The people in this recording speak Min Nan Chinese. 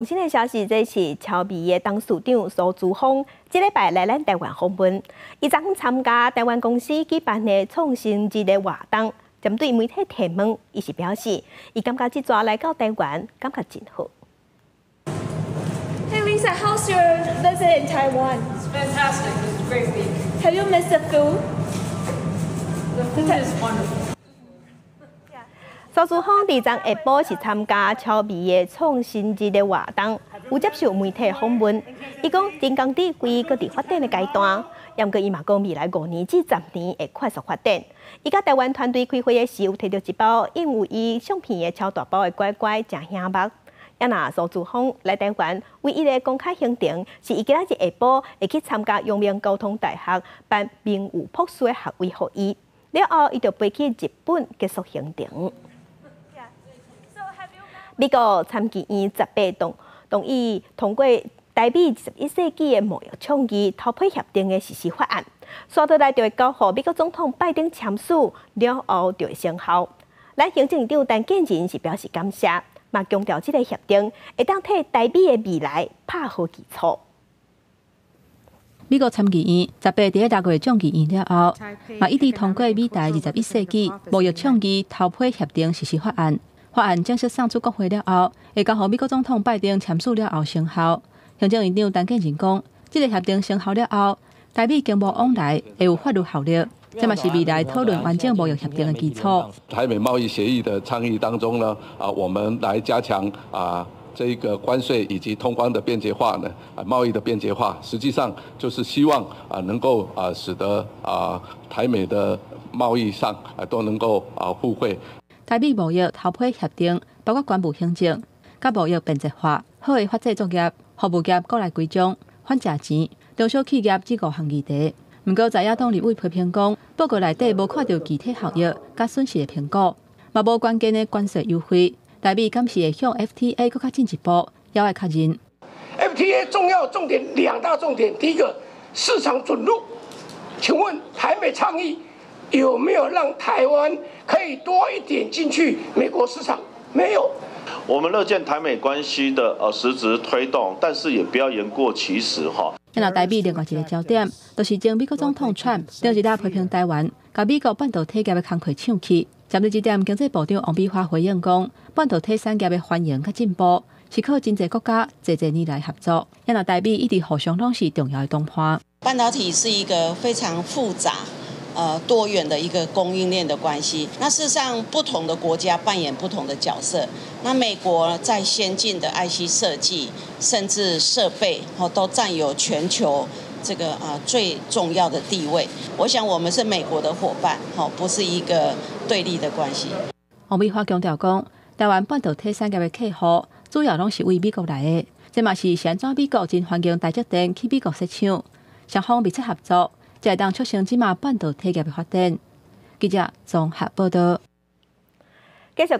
新的消息，這是超微的董事長蘇姿豐，這禮拜來咱台灣訪問。伊昨昏參加台灣公司舉辦的創新日的活動，針對媒體提問，伊是表示，伊感覺這逝來到台灣，感覺真好。 Hey Lisa, how's your visit in Taiwan? It's fantastic. It was a great week. Have you missed the food? The food is wonderful. 蘇姿豐佇昨下晡是參加超微的創新日的活動，有接受媒體訪問。伊講人工智慧閣佇發展的階段，毋過伊嘛講未來5年至10年會快速發展。伊佮台灣團隊開會的時，有提著一包印有伊相片的超大包的乖乖，誠醒目。啊若蘇姿豐來台灣，唯一的公開行程是伊今仔日下晡會去參加陽明交通大學頒名譽博士的學位予伊。了後，伊就飛去日本結束行程。美國參議院18同意通過台美21世紀的貿易倡議投批協定的實施法案，紲落來就會交予美國總統拜登簽署，了後就會生效。咱行政院長陳建仁是表示感謝，嘛強調這个協定會當替台美的未來拍好基礎。美國參議院十八佇6月眾議院了後，嘛一致通過美台21世紀貿易倡議投批協定實施法案。法案正式送出國會了後，會交予美國總統拜登簽署了後生效。行政院長陳建仁講，這个協定生效了後，台美經貿往來會有法律效力，這嘛是未來討論完整貿易協定的基礎。台美貿易協議的倡議當中呢，啊，我們來加強啊這個關稅以及通關的便捷化呢，啊，貿易的便捷化，實際上就是希望啊能夠啊使得啊台美的貿易上啊都能夠啊互惠。台美貿易投批協定包括關務行政、佮貿易便捷化、好的法制作業、服務業國內規章、反食錢、中小企業這五項議題。毋過在野黨立委批評講，報告內底無看著具體效益佮損失的評估，嘛無關鍵的關稅優惠。台美敢是會向 FTA 閣較進一步，猶愛確認。 FTA 重要重點兩大重點，第一個市場准入，請問台美倡議有沒有讓台灣可以多一點進去美國市場？沒有。我們樂見台美關係的實質推動，但是也不要言過其實哈。那台美另外一个焦點，就是前美國總統川普頂日批評台灣，共美國半導體業的工課搶去。針對這點，經濟部長王美花回應講，半導體產業的繁榮佮進步，是靠真濟國家濟濟年來合作。那台美一直互相攏是重要的同伴。半導體是一個非常複雜、多元的一個供應鏈的關係。那事實上，不同的國家扮演不同的角色。那美國在先進的 IC 設計，甚至設備，都佔有全球這個啊最重要的地位。我想，我們是美國的夥伴，不是一個對立的關係。王美花強調講，台灣半導體產業的客戶主要攏是為美國來的，這嘛是按怎美國真歡迎台積電去美國設廠，雙方密切合作，才會當促成這馬半導體業的發展。記者綜合報道。繼續。